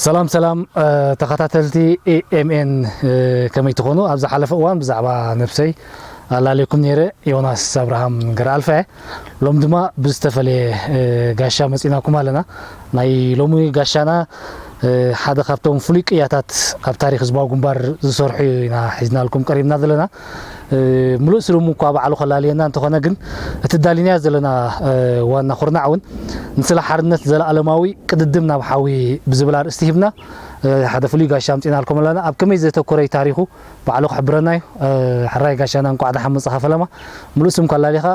ሰላም ሰላም ተኸታተልቲ ኤኤምኤን፣ ከመይ ትኾኑ? ኣብ ዝሓለፈ እዋን ብዛዕባ ነብሰይ ኣላለኩም ነይረ፣ ዮናስ ኣብርሃም ገረኣልፋ እየ። ሎም ድማ ብዝተፈለየ ጋሻ መፂናኩም ኣለና። ናይ ሎሚ ጋሻና ሓደ ካብቶም ፍሉይ ቅያታት ኣብ ታሪክ ህዝባዊ ግንባር ዝሰርሑ ኢና ሒዝናልኩም ቀሪብና ዘለና። ምሉእ ስርሙ እኳ ባዕሉ ከላልየና እንተኾነ ግን እቲ ዳሊናዮ ዘለና ዋና ኩርናዕ እውን ንስለ ሓርነት ዘለኣለማዊ ቅድድም ናብ ሓዊ ብዝብል ኣርእስቲ ሂብና ሓደ ፍሉይ ጋሻ ኣምፂናልኩም ኣለና። ኣብ ከመይ ዘተኮረ እዩ ታሪኹ ባዕሉ ክሕብረና እዩ። ሕራይ ጋሻና እንኳዕ ደሓን መፃኻ ፈለማ። ምሉእ ስምካ ኣላሊኻ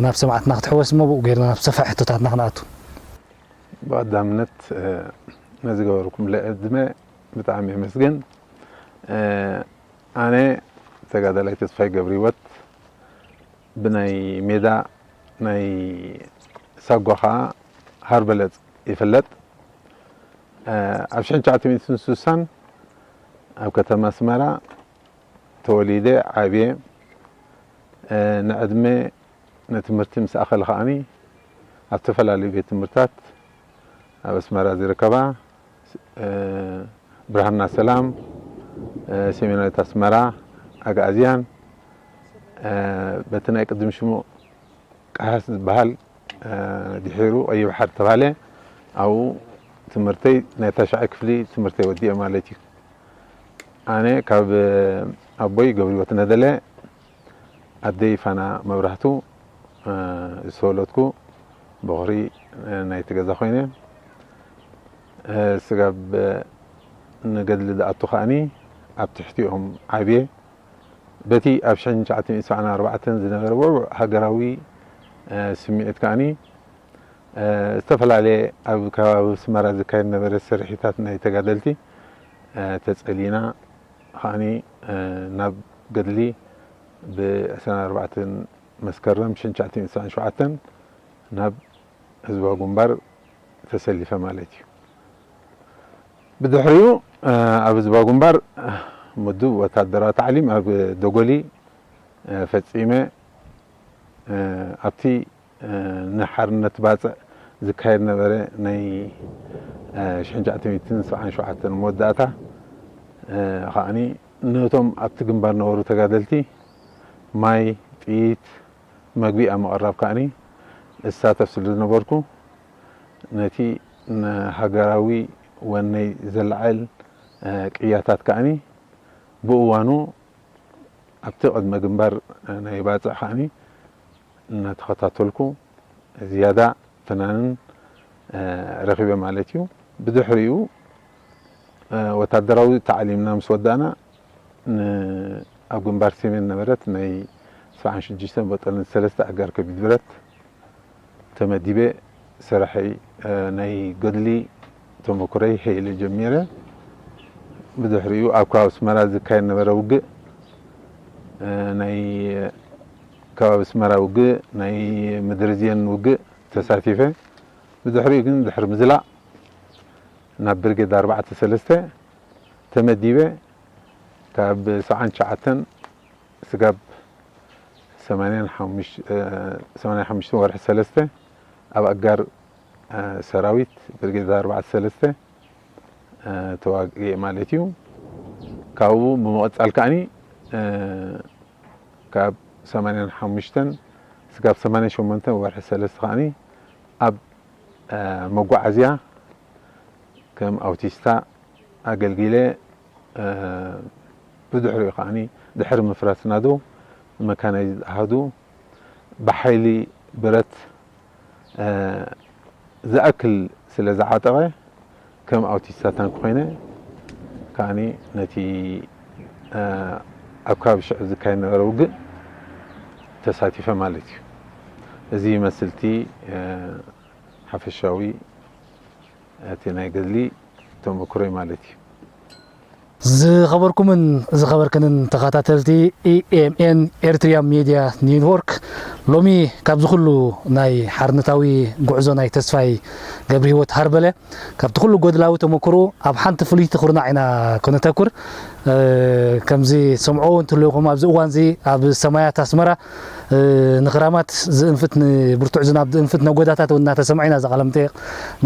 ናብ ሰማዕትና ክትሕወስ እሞ ብኡ ገይርና ናብ ሰፋሕ ሕቶታትና ክንኣቱ። ብቐዳምነት ነዚ ገበርኩምለ ዕድመ ብጣዕሚ የመስግን። ኣነ ተጋዳላይ ተስፋይ ገብረሂወት ብናይ ሜዳ ናይ ሳጓ ኸዓ ሃርበለጽ ይፍለጥ። ኣብ ሽሕን ትሽዓተ ሚእትን ስሳን ኣብ ከተማ ኣስመራ ተወሊደ ዓብየ። ንዕድመ ንትምህርቲ ምስ ኣኸለ ከዓኒ ኣብ ዝተፈላለዩ ቤት ትምህርታት ኣብ ኣስመራ ዝርከባ ብርሃንና ሰላም፣ ሰሜናዊት ኣስመራ፣ ኣግኣዝያን፣ በቲ ናይ ቅድም ሽሙ ቀሃስ ዝበሃል ድሒሩ ቀይሕ ባሕሪ ተባሃለ። ኣብኡ ትምህርተይ ናይ ታሽዓይ ክፍሊ ትምህርተይ ወዲኤ ማለት እዩ። ኣነ ካብ ኣቦይ ገብረሂወት ነደለ ኣደይ ፋና መብራህቱ ዝተወለድኩ በኹሪ ናይቲ ገዛ ኮይነ ስጋብ ንገድሊ ዝኣቱ ከዓኒ ኣብ ትሕቲኦም ዓብየ። በቲ ኣብ ሽሕን ትሽዓተ ሚእትን ሰብዓን ኣርባዕተን ዝነበረ ውዕውዕ ሃገራዊ ስምዒት ከዓኒ ዝተፈላለየ ኣብ ከባቢ ኣስመራ ዝካየድ ነበረ ስርሒታት ናይ ተጋደልቲ ተጸሊና ከዓኒ ናብ ገድሊ ብ ዕስራን ኣርባዕተን መስከረም ሽሕን ትሽዓተ ሚእትን ሰብዓን ሸውዓተን ናብ ህዝባዊ ግንባር ተሰሊፈ ማለት እዩ። ብድሕሪኡ ኣብ ህዝባዊ ግንባር ምዱብ ወታደራዊ ታዕሊም ኣብ ደጎሊ ፈጺመ ኣብቲ ንሓርነት ባጽዕ ዝካየድ ነበረ ናይ ሽሕን ትሽዓተ ሚእትን ሰብዓን ሸውዓተን መወዳእታ ከዓኒ ነቶም ኣብቲ ግንባር ነበሩ ተጋደልቲ ማይ፣ ጥይት፣ መግቢ ኣብ ምቕራብ ከዓኒ እሳተፍ ስለ ዝነበርኩ ነቲ ንሃገራዊ ወነይ ዘላዕል ቅያታት ከዓኒ ብእዋኑ ኣብቲ ቅድመ ግንባር ናይ ባጽዕ ከዓኒ እናተኸታተልኩ ዝያዳ ፍናንን ረኺበ ማለት እዩ። ብድሕሪኡ ወታደራዊ ታዕሊምና ምስ ወዳእና ኣብ ግንባር ሰሜን ነበረት ናይ ሰብዓን ሽዱሽተን ቦጠልን ሰለስተ ኣጋር ከቢድ ብረት ተመዲበ ስራሐይ ናይ ገድሊ ተመኩረይ ሄለ ጀሚረ። ብድሕሪኡ ኣብ ከባቢ ኣስመራ ዝካየድ ነበረ ውግእ ናይ ከባቢ ኣስመራ ውግእ ናይ ምድርዝየን ውግእ ተሳቲፈ። ብድሕሪኡ ግን ድሕሪ ምዝላቕ ናብ ብርጌድ ኣርባዕተ ሰለስተ ተመዲበ ካብ ሰብዓን ትሽዓተን ስጋብ ሰማንያን ሓሙሽተ ወርሒ ሰለስተ ኣብ ኣጋር ሰራዊት ብርጌድ ኣርባዕተ ሰለስተ ተዋጊኤ ማለት እዩ። ካብኡ ብምቕጻል ከዓኒ ካብ ሰማንያን ሓሙሽተን ስጋብ ሰማንያን ሸሞንተን ወርሒ ሰለስተ ከዓኒ ኣብ መጓዓዝያ ከም ኣውቲስታ ኣገልጊለ። ብድሕሪኡ ከዓኒ ድሕሪ ምፍራስ ናዶ መካናይዝድ ኣሃዱ ብሓይሊ ብረት ዝኣክል ስለ ዝዓጠቐ ከም ኣውቲስታ ታንክ ኮይነ ከዓኒ ነቲ ኣብ ከባቢ ሽዑ ዝካየድ ነበረ ውግእ ተሳቲፈ ማለት እዩ። እዚ ይመስል እቲ ሓፈሻዊ እቲ ናይ ገድሊ ተመኩሮይ ማለት እዩ። ዝኸበርኩምን ዝኸበርክንን ተኸታተልቲ ኢኤምኤን ኤርትሪያ ሚድያ ኔትወርክ፣ ሎሚ ካብዚ ኩሉ ናይ ሓርነታዊ ጉዕዞ ናይ ተስፋይ ገብረሂወት ሃርበለ ካብቲ ኩሉ ጎድላዊ ተመክሮ ኣብ ሓንቲ ፍልይቲ ኩርናዕ ኢና ክነተኩር። ከምዚ ሰምዖ እውን ትልኹም ኣብዚ እዋንዚ ኣብ ሰማያት ኣስመራ ንኽራማት ዝእንፍት፣ ንብርቱዕ ዝናብ ዝእንፍት ነጎዳታት እውን እናተሰምዐ ኢና እዛ ቃለ መጠይቕ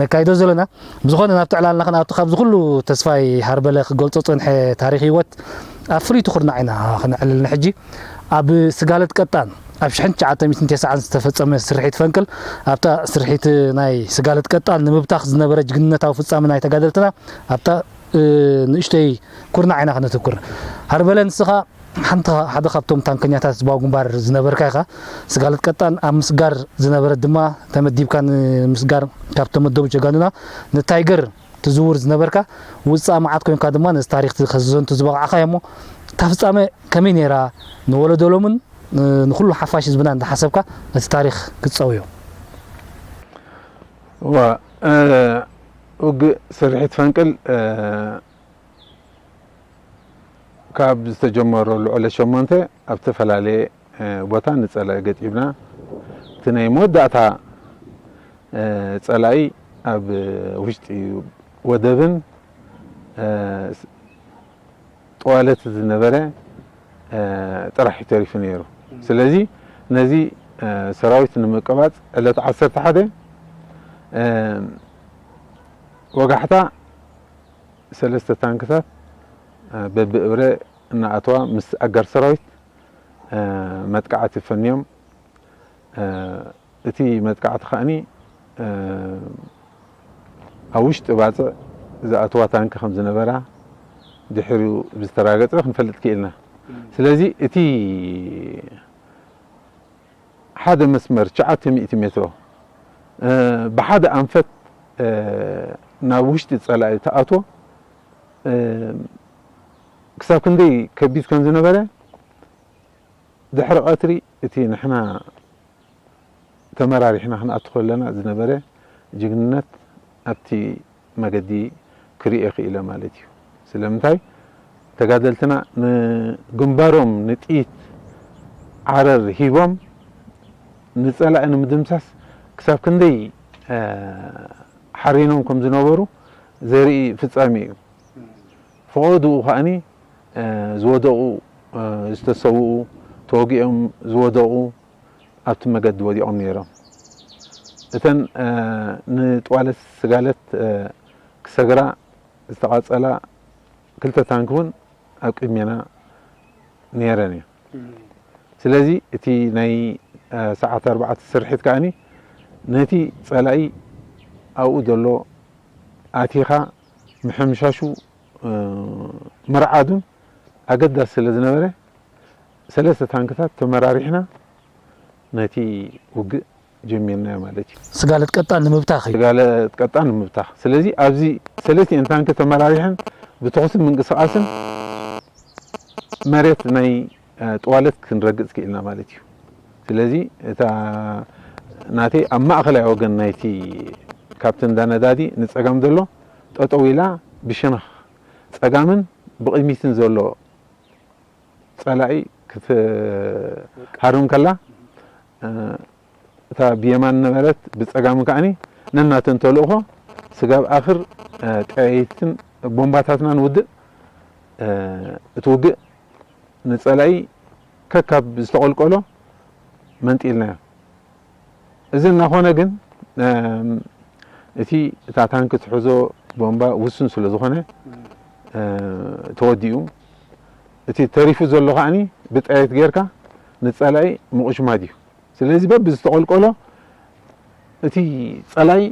ነካይዶ ዘለና። ብዝኾነ ናብቲ ዕላልና ክንኣቱ፣ ካብዚ ኩሉ ተስፋይ ሃርበለ ክገልጾ ዝጸንሐ ታሪኽ ህይወት ኣብ ፍልይቲ ኩርናዕ ኢና ክነዕልል ንሕጂ። ኣብ ስጋለት ቀጣን ኣብ ሽሕን ትሽዓተ ሚእትን ተስዓን ዝተፈጸመ ስርሒት ፈንቅል፣ ኣብታ ስርሒት ናይ ስጋለት ቀጣን ንምብታኽ ዝነበረ ጅግንነታዊ ፍጻመ ናይ ተጋደልትና ኣብታ ንእሽተይ ኩርናዕ ኢና ክነተኩር። ሃርበለ፣ ንስኻ ሓንቲ፣ ሓደ ካብቶም ታንከኛታት ህዝባዊ ግንባር ዝነበርካ ኢኻ። ስጋለት ቀጣን ኣብ ምስጋር ዝነበረት ድማ ተመዲብካ ንምስጋር ካብ ተመደቡ ጀጋኑና ንታይገር ትዝውር ዝነበርካ፣ ውጻእ መዓት ኮንካ ድማ ነዚ ታሪኽ ከዘንቱ ዝበቕዓኻ እሞ፣ እታ ፍጻመ ከመይ ነይራ? ንወለዶ ሎምን ንኹሉ ሓፋሽ ህዝብና እንዳሓሰብካ ነቲ ታሪኽ ክትጸውዮ። እዋ፣ እ፣ ውግእ ስርሒት ፈንቅል፣ እ፣ ካብ ዝተጀመረሉ ዕለት ሸሞንተ ኣብ ዝተፈላለየ፣ እ፣ ቦታ ንጸላኢ ገጢምና። እቲ ናይ መወዳእታ፣ እ፣ ጸላኢ ኣብ ውሽጢ ወደብን፣ እ፣ ስ-፣ ጠዋለት ዝነበረ፣ እ፣ ጥራሕ እዩ ተሪፉ ነይሩ። ስለዚ ነዚ፣ እ፣ ሰራዊት ንምቅባጽ ዕለት ዓሰርተ ሓደ፣ እ፣ ወጋሕታ ሰለስተ ታንክታት፣ እ፣ በብእብረ እናኣተዋ ምስ ኣጋር ሰራዊት፣ እ፣ መጥቃዕቲ ፈንዮም። እ፣ እቲ መጥቃዕቲ ከኣኒ፣ እ፣ ኣብ ውሽጢ ባጽዕ ዝኣተዋ ታንኪ ከም ዝነበራ ድሕሪኡ ብዝተራገጸ ክንፈልጥ ክኢልና። ስለዚ እቲ ሓደ መስመር ትሽዓተ ሚእቲ ሜትሮ፣ እ፣ ብሓደ ኣንፈት፣ እ፣ ናብ ውሽጢ ጸላኢ ትኣትዎ፣ እ፣ ክሳብ ክንደይ ከቢድ ከም ዝነበረ ድሕሪ ቀትሪ እቲ ንሕና ተመራሪሕና ክንኣቱ ከለና ዝነበረ ጅግንነት ኣብቲ መገዲ ክርእዮ ክኢለ ማለት እዩ። ስለምንታይ ተጋደልትና ንግንባሮም ንጥይት ዓረር ሂቦም ንጸላኢ ንምድምሳስ ክሳብ ክንደይ፣ እ፣ ሓሪኖም ከም ዝነበሩ ዘርኢ ፍጻሜ እዩ። ፈቐድኡ ከኣኒ፣ እ፣ ዝወደቑ፣ እ፣ ዝተሰውኡ፣ ተወጊኦም ዝወደቑ ኣብቲ መገዲ ወዲቖም ነይሮም። እተን፣ እ፣ ንጥዋለት ስጋለት፣ እ፣ ክሰግራ ዝተቓጸላ ክልተ ታንኪ እውን ኣብ ቅድሜና ነይረን እየን። ስለዚ እቲ ናይ፣ እ፣ ሰዓት ኣርባዕተ ስርሒት ከኣኒ ነቲ ጸላኢ ኣብኡ ዘሎ ኣቲኻ ምሕምሻሹ፣ እ፣ ምርዓዱን ኣገዳሲ ስለ ዝነበረ ሰለስተ ታንክታት ተመራሪሕና ነቲ ውግእ ጀሚርናዮ ማለት እዩ። ስጋለት ቀጣን ንምብታኽ እዩ። ስጋለት ቀጣን ንምብታኽ። ስለዚ ኣብዚ ሰለስቲኤን ታንኪ ተመራሪሐን ብተኹሲ ምንቅስቓስን መሬት ናይ፣ እ፣ ጥዋለት ክንረግጽ ክኢልና ማለት እዩ። ስለዚ እታ ናተይ ኣብ ማእኸላይ ወገን ናይቲ ካብቲ እንዳ ነዳዲ ንጸጋም ዘሎ ጠጠው ኢላ ብሸነኽ ጸጋምን ብቕድሚትን ዘሎ ጸላኢ ክትሃርም ከላ፣ እ፣ እታ ብየማን ነበረት፣ ብጸጋም ከኣኒ ነናተን ተልእኾ ስጋብ ኣኽር፣ እ፣ ጠያይትን ቦምባታትናን ውድእ፣ እ፣ እቲ ውግእ ንጸላኢ ከካብ ዝተቖልቆሎ መንጢልናዮ። እዚ እናኾነ ግን፣ እም፣ እቲ፣ እታ ታንኪ ትሕዞ ቦምባ ውሱን ስለ ዝኾነ፣ እ፣ ተወዲኡ። እቲ ተሪፉ ዘሎ ከኣኒ ብጠያይት ጌርካ ንጸላኢ ምቑሽማድ እዩ። ስለዚ በብዝተቖልቆሎ እቲ ጸላኢ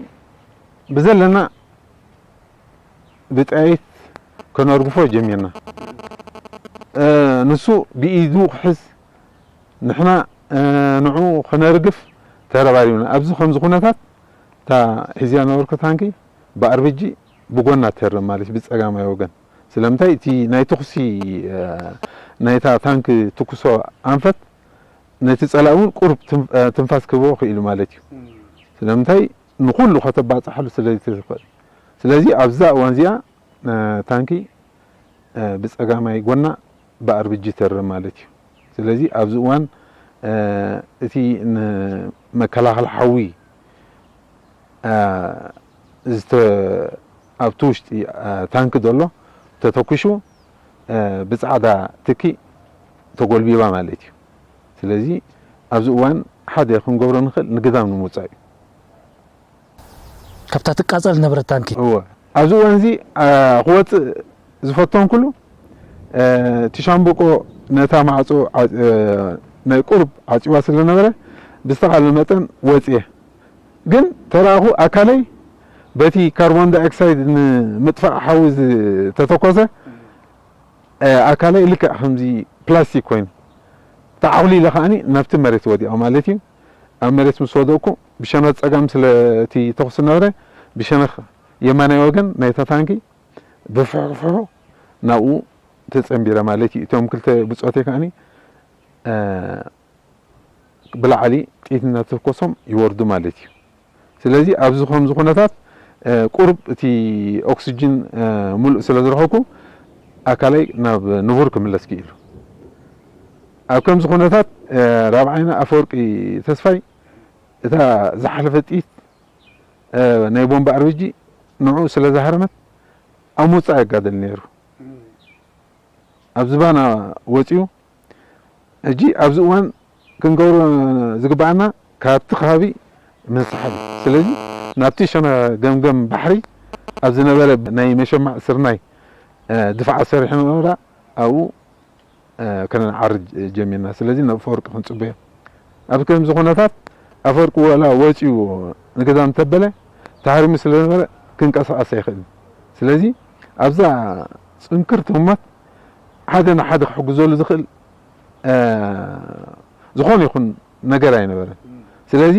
ብዘለና ብጠያይት ከነርግፎ ጀሚርና። እ፣ ንሱ ብኢዱ ክሕዝ፣ ንሕና፣ እ፣ ንዕኡ ከነርግፍ ተረባሪብና። ኣብዚ ከምዚ ኩነታት እታ ሒዝያ ነበርኩ ታንኪ ብኣርብጂ ብጎና ትህረም ማለት እዩ፣ ብጸጋማይ ወገን። ስለምንታይ እቲ ናይ ተኹሲ፣ እ፣ ናይታ ታንኪ ትኩሶ ኣንፈት ነቲ ጸላኢ እውን ቁሩብ ትንፍ-፣ እ፣ ትንፋስ ክህቦ ክኢሉ ማለት እዩ። ስለምንታይ ንኹሉ ከተባጽሓሉ ስለ ዘይትኽእል። ስለዚ ኣብዛ እዋን እዚኣ፣ እ፣ ታንኪ፣ እ፣ ብጸጋማይ ጎና ብኣርብጂ ተርም ማለት እዩ። ስለዚ ኣብዚ እዋን፣ እ፣ እቲ ንመከላኸሊ ሓዊ፣ እ፣ ዝተ-፣ ኣብቲ ውሽጢ፣ እ፣ ታንኪ ዘሎ ተተኩሹ፣ እ፣ ብጻዕዳ ትኪ ተጎልቢባ ማለት እዩ። ስለዚ ኣብዚ እዋን ሓደ ክንገብሮ ንኽእል ንግዳም ንምውፃእ እዩ። ካብታ ትቃጸል ዝነበረት ታንኪ። እወ፣ ኣብዚ እዋን እዚ ክወፅእ ዝፈተንኩሉ እቲ ሻምብቆ ነታ ማዕፆ ናይ ቁሩብ ዓፂዋ ስለነበረ ብዝተኻለ መጠን ወፅየ። ግን ተረኣኹ ኣካለይ በቲ ካርቦን ዳይኦክሳይድ ንምጥፋእ ሓዊ ዝተተኮሰ ኣካለይ ልክዕ ከምዚ ፕላስቲክ ኮይኑ ተዓኹሊለ ከዓኒ ናብቲ መሬት ወዲቐ ማለት እዩ። ኣብ መሬት ምስ ወደቕኩ ብሸነኽ ፀጋም ስለቲ ተኹሲ ነበረ ብሸነኽ የማናይ ወገን ናይታ ታንኪ ብፍሕፍሑ ናብኡ ተፀንቢረ ማለት እዩ። እቶም ክልተ ብፆተይ ከዓኒ ብላዕሊ ጥይት እናተተኮሶም ይወርዱ ማለት እዩ። ስለዚ ኣብዚ ከምዚ ኩነታት ቁሩብ እቲ ኦክስጅን ሙሉእ ስለ ዝረኸብኩ ኣካለይ ናብ ንቡር ክምለስ ክኢሉ። ኣብ ከምዚ ኩነታት ራብዓይና ኣፈወርቂ ተስፋይ እታ ዝሓለፈት ጥይት ናይ ቦምባ ኣርቢጂ ንዕኡ ስለ ዝሃረመት ኣብ ምውፃእ የጋደል ነይሩ። ኣብ ዝባና ወፂኡ ሕጂ ኣብዚ እዋን ክንገብሮ ዝግባኣና ካብቲ ከባቢ ምንስሓብ እዩ። ስለዚ ናብቲ ሸነ ገምገም ባሕሪ ኣብ ዝነበረ ናይ መሸማዕ ስርናይ ድፋዓ ሰሪሕና ኣብኡ ከነዓርድ ጀሚርና። ስለዚ ናብ ኣፈወርቂ ክንፅበዮ ኣብ ከምዚ ኩነታት ኣፈወርቂ ወላ ወፂኡ ንገዛ እንተበለ ተሃሪሙ ስለዝነበረ ክንቀሳቐስ ኣይኽእልን። ስለዚ ኣብዛ ፅንክርቲ ህሞት ሓደ ንሓደ ክሕግዘሉ ዝኽእል ዝኾነ ይኹን ነገር ኣይነበረን። ስለዚ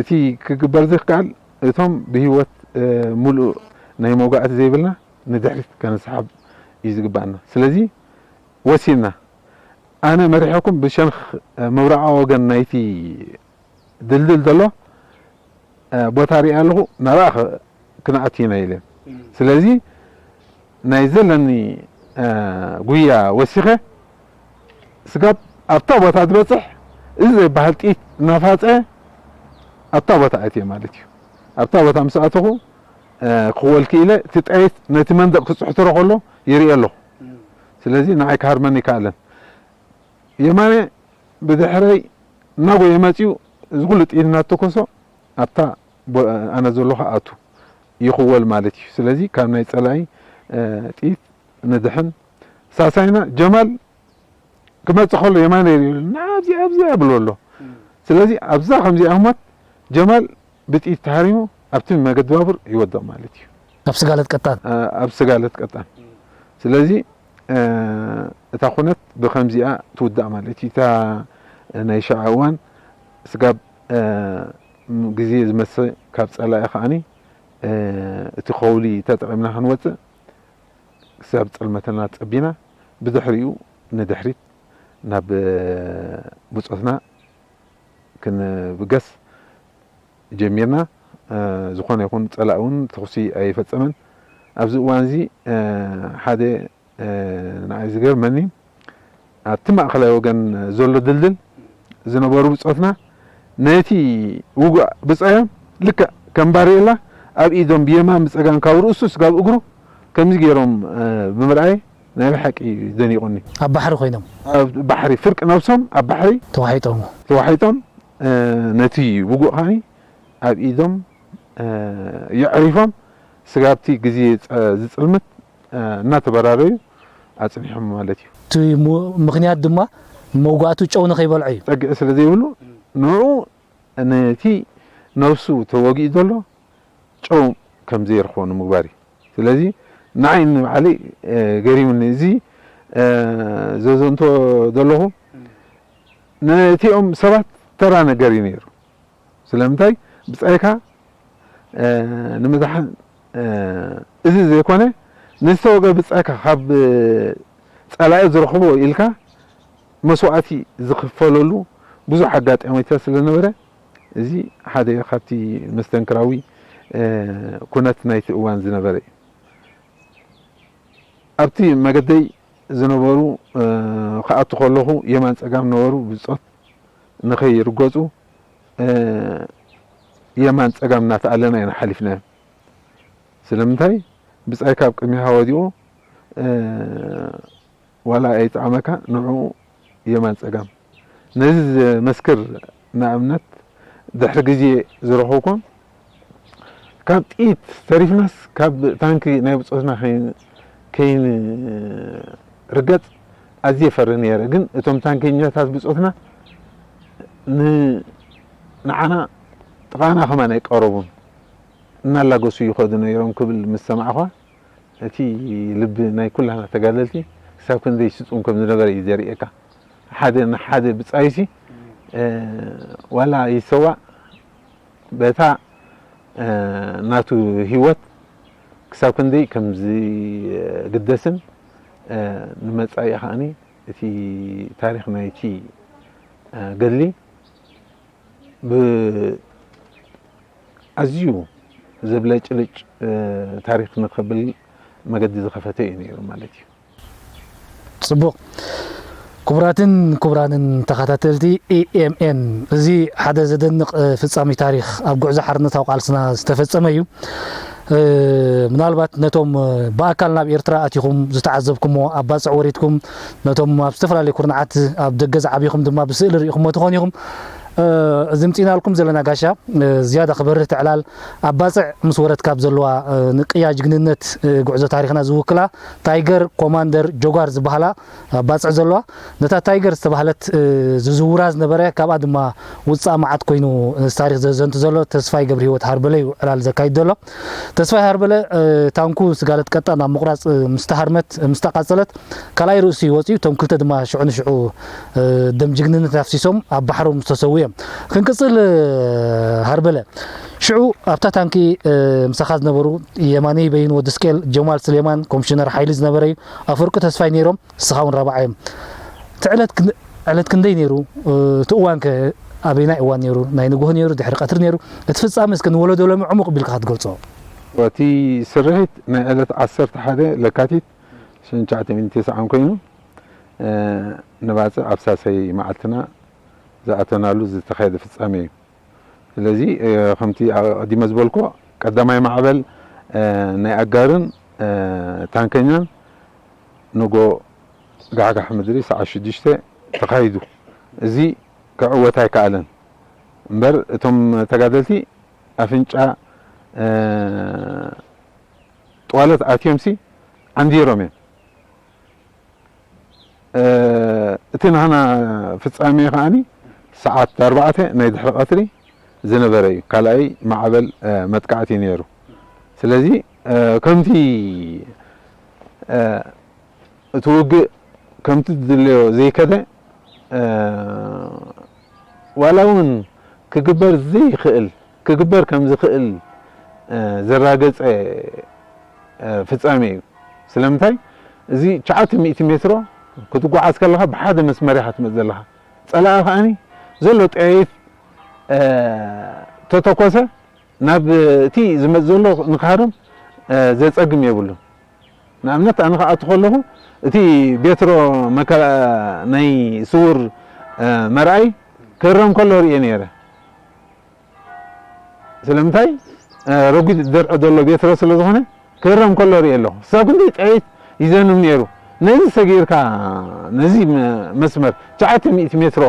እቲ ክግበር ዝከኣል እቶም ብህይወት ሙሉእ ናይ መውጋእቲ ዘይብልና ንድሕሪት ከነስሓብ እዩ ዝግባኣና። ስለዚ ወሲንና ኣነ መሪሐኩም ብሸንኽ ምብራቓዊ ወገን ናይቲ ድልድል ዘሎ ቦታ ሪኣ ኣለኹ ናብኣ ክንኣቱ ኢና ኢለን። ስለዚ ናይ ዘለኒ ጉያ ወሲኸ ስጋብ ኣብታ ቦታ ዝበፅሕ እዚ ዘይበሃል ጥይት እናፋፀ ኣብታ ቦታ ኣትየ ማለት እዩ። ኣብታ ቦታ ምስ ኣተኹ ክወል ክኢለ እቲ ጥይት ነቲ መንደቕ ክፅሕትሮ ከሎ ይርኢ ኣለኹ። ስለዚ ንዓይ ክሃርመኒ ይከኣለን። የማነ ብድሕረይ እናጎየ መፂኡ እዚ ኩሉ ጥይት እናተኮሶ ኣብታ ኣነ ዘለኹ ኣቱ ይኽወል ማለት እዩ። ስለዚ ካብ ናይ ፀላኢ ጥይት ንድሕን። ሳሳይና ጀማል ክመፅእ ከሎ የማነ ይርኢ ኣሎ ናብዚ ኣብዚ ብሎ ኣሎ። ስለዚ ኣብዛ ከምዚኣ ህሞት ጀማል ብጥይት ተሃሪሙ ኣብቲ መገዲ ባቡር ይወድቕ ማለት እዩ። ኣብ ስጋለት ቀጣን ኣብ ስጋለት ቀጣን። ስለዚ እታ ኩነት ብከምዚኣ ትውዳእ ማለት እዩ። እታ ናይ ሸዓ እዋን ስጋብ ግዜ ዝመሰ ካብ ፀላኢ ከዓኒ እቲ ከውሊ ተጠቒምና ክንወፅእ ክሳብ ፀልመተና ፀቢና ብድሕሪኡ ንድሕሪት ናብ ብፆትና ክንብገስ ጀሚርና። ዝኾነ ይኹን ፀላኢ እውን ተኹሲ ኣይፈፀመን። ኣብዚ እዋን እዚ ሓደ ንዓይ ዝገርመኒ ኣብቲ ማእኸላይ ወገን ዘሎ ድልድል ዝነበሩ ብፆትና ነቲ ውጉእ ብፃዮም ልክዕ ከም ባሬላ ኣብ ኢዶም ብየማን ብፀጋም ካብ ርእሱ ስጋብ እግሩ ከምዚ ገይሮም ብምርኣይ ናይ ብሓቂ ደኒቑኒ። ኣብ ባሕሪ ኮይኖም ኣብ ባሕሪ ፍርቂ ነብሶም ኣብ ባሕሪ ተዋሒጦም ተዋሒጦም ነቲ ውጉእ ከዓኒ ኣብ ኢዶም የዕሪፎም ስጋብቲ ግዜ ዝፅልምት እናተበራረዩ ኣፅኒሖም ማለት እዩ። እቲ ምኽንያት ድማ መውጋእቱ ጨው ንኸይበልዖ እዩ። ፀግዒ ስለ ዘይብሉ ንኡ ነቲ ነብሱ ተወጊኡ ዘሎ ጨው ከም ዘይረኽቦ ንምግባር እዩ። ስለዚ ንዓይ ንባዕለይ ገሪሙኒ እዚ ዘዘንቶ ዘለኹ ነቲኦም ሰባት ተራ ነገር እዩ ነይሩ። ስለምንታይ ብጻይካ ንምድሓን እዚ ዘይኮነ ንዝተወግአ ብጻይካ ካብ ጸላኢ ዝረኽቦ ኢልካ መስዋእቲ ዝኽፈለሉ ብዙሕ ኣጋጣሚታት ስለነበረ እዚ ሓደ ካብቲ መስተንክራዊ ኩነት ናይቲ እዋን ዝነበረ እዩ። ኣብቲ መገደይ ዝነበሩ ክኣቱ ከለኹ የማን ጸጋም ነበሩ ብጾት ንኸይርገጹ የማን ጸጋም እናተኣለና ኢና ሓሊፍናዮ። ስለምንታይ ብጻይ ካብ ቅድሚኻ ወዲቑ ዋላ ኣይጠዓመካ ንዕኡ የማን ጸጋም ነዚ ዘመስክር ንኣብነት ድሕሪ ግዜ ዝረኸብኩ ካብ ጥይት ተሪፍናስ ካብ ታንኪ ናይ ብጾትና ከይን- ከይንርገጽ ኣዝየ ፈርህ ነይረ። ግን እቶም ታንከኛታት ብጾትና ን- ንዓና ጥቓና ከማን ኣይቀረቡን። እናላገሱ ይኸዱ ነይሮም ክብል ምስ ሰማዕኳ እቲ ልቢ ናይ ኩላና ተጋደልቲ ክሳብ ክንደይ ስጹም ከም ዝነበረ እዩ ዘርእየካ። ሓደ ንሓደ ብጻዩሲ ዋላ ይሰዋእ በታ ናቱ ህይወት ክሳብ ክንደይ ከም ዝግደስን ንመጻኢ ከዓኒ እቲ ታሪኽ ናይቲ ገድሊ ብ- ኣዝዩ ዘብለጭልጭ ታሪኽ ንኸብል መገዲ ዝኸፈተ እዩ ነይሩ ማለት እዩ። ፅቡቕ። ክቡራትን ክቡራንን ተኸታተልቲ ኢኤምኤን፣ እዚ ሓደ ዘደንቕ ፍጻሜ ታሪኽ ኣብ ጉዕዞ ሓርነታዊ ቃልስና ዝተፈጸመ እዩ። ምናልባት ነቶም ብኣካል ናብ ኤርትራ ኣቲኹም ዝተዓዘብኩሞ፣ ኣብ ባጽዕ ወሪድኩም ነቶም ኣብ ዝተፈላለዩ ኩርናዓት ኣብ ደገ ዝዓቢኹም ድማ ብስእሊ ርኢኹሞ ትኾኑ ኢኹም። እዚ ምጺናልኩም ዘለና ጋሻ ዝያዳ ክበርህ ትዕላል ኣብ ባጽዕ ምስ ወረድካ ኣብ ዘለዋ ንቅያ ጅግንነት ጉዕዞ ታሪኽና ዝውክላ ታይገር ኮማንደር ጆጓር ዝበሃላ ኣብ ባጽዕ ዘለዋ ነታ ታይገር ዝተባህለት ዝዝውራ ዝነበረ ካብኣ ድማ ውጻእ መዓት ኮይኑ ታሪኽ ዘዘንቱ ዘሎ ተስፋይ ገብረሂወት ሃርበለ እዩ ዕላል ዘካይድ ዘሎ። ተስፋይ ሃርበለ ታንኩ ስጋለት ቀጣ ናብ ምቑራጽ ምስ ተሃርመት ምስ ተቓጸለት ካልኣይ ርእሱ እዩ ወጺኡ። እቶም ክልተ ድማ ሽዑ ንሽዑ ደም ጅግንነት ኣፍሲሶም ኣብ ባሕሮም ዝተሰዉ እዮም። ክንቅጽል ሃርበለ ሽዑ ኣብታ ታንኪ ምሳኻ ዝነበሩ የማነይ በይን ወዲ ስቄል ጀማል ስሌማን ኮምሽነር ሓይሊ ዝነበረ እዩ ኣፈርቁ ተስፋይ ነይሮም። ንስኻ እውን ራብዓ እዮም። እቲ ዕለት ክን- ዕለት ክንደይ ነይሩ? እቲ እዋን ከ ኣበይናይ እዋን ነይሩ? ናይ ንግሆ ነይሩ? ድሕሪ ቀትሪ ነይሩ? እቲ ፍጻመ እስከ ንወለዶ ሎሚ ዕሙቕ ቢልካ ክትገልጾ። እቲ ስርሒት ናይ ዕለት ዓሰርተ ሓደ ለካቲት ሽንቻዕተ ሚእቲ ተስዓን ኮይኑ ንባፅዕ ኣብ ሳሰይ መዓልትና ዝኣተናሉ ዝተኻየደ ፍጻሜ እዩ። ስለዚ ከምቲ ኣቐዲመ ዝበልኮ ቀዳማይ ማዕበል ናይ ኣጋርን ታንከኛን ንጎ ጋሕጋሕ ምድሪ ሰዓት ሽዱሽተ ተኻይዱ። እዚ ክዕወት ኣይከኣለን እምበር እቶም ተጋደልቲ ኣፍንጫ ጥዋለት ኣትዮምሲ ዓንዲሮም እዮም። እቲ ናህና ፍጻሜ ከዓኒ ሰዓት ኣርባዕተ ናይ ድሕሪ ቀትሪ ዝነበረ እዩ። ካልኣይ ማዕበል መጥቃዕቲ ነይሩ። ስለዚ ከምቲ እቲ ውግእ ከምቲ ዝድለዮ ዘይከደ ዋላ እውን ክግበር ዘይኽእል ክግበር ከም ዝኽእል ዘራገፀ ፍጻሜ እዩ። ስለምንታይ እዚ ትሽዓተ ሚእቲ ሜትሮ ክትጓዓዝ ከለኻ ብሓደ መስመር ኢኻ ትመፅ ዘለኻ። ፀላኢ ከዓኒ ዘሎ ጥይት ተተኮሰ ናብ እቲ ዝመፅ ዘሎ ንክሃርም ዘፀግም የብሉን። ንኣብነት ኣነ ክኣቱ ከለኹ እቲ ቤትሮ መከላ ናይ ስውር መርኣይ ክህረም ከሎ ርእየ ነይረ። ስለምንታይ ረጒድ ደርዒ ዘሎ ቤትሮ ስለ ዝኾነ ክህረም ከሎ ርእየ ኣለኹ። ክሳብ ክንደይ ጥይት ይዘንም ነይሩ። ነዚ ሰጊርካ ነዚ መስመር ትሽዓተ ሚእቲ ሜትሮ